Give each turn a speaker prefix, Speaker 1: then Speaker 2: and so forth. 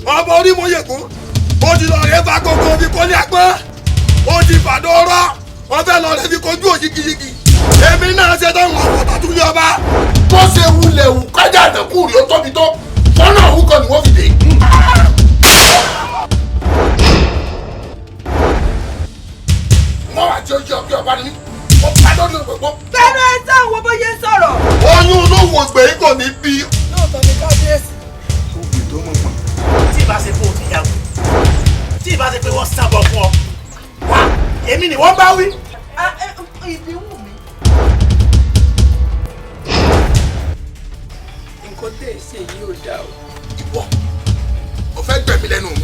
Speaker 1: Ọmọ orímọ̀yẹ̀kún ó ti lọ rẹ fa gbogbo fi kọ́lé àgbọn, ó ti fàdọ́rọ́, wọ́n fẹ́ lọ rẹ fi kojú òyigiyigi. Èmi náà ṣe tán wọn kò tún yọ bá.
Speaker 2: Bó ṣe wulẹ̀ wù kájà àdàkù rí ó tóbi tó, fọ́nà òun kan ni wọ́n fi dé. Wọ́n wá tí ó yẹ ọ̀kẹ́ ọba ni mí, wọ́n bá lórí ògbó.
Speaker 3: Bẹ́ẹ̀ni ẹ sáà wo bóyá ń sọ̀rọ̀.
Speaker 1: Oyún olówó gbé kò ní bí.
Speaker 3: Lóòótọ́ ni kábíyèsí.
Speaker 1: Òbí tó mọ̀ pọ̀.
Speaker 4: Tí ì bá ṣe fún òtún ìyàwó, tí ì bá ṣe pé wọ́n sábọ̀ fún ọ wá, èmi ni wọ́n bá wí.
Speaker 3: Ìdí wù mí. Nǹkan tẹ̀ ṣe yìí ò dáa o.
Speaker 2: Ìwọ ò fẹ́ gbẹ̀mí lẹ́nu mi.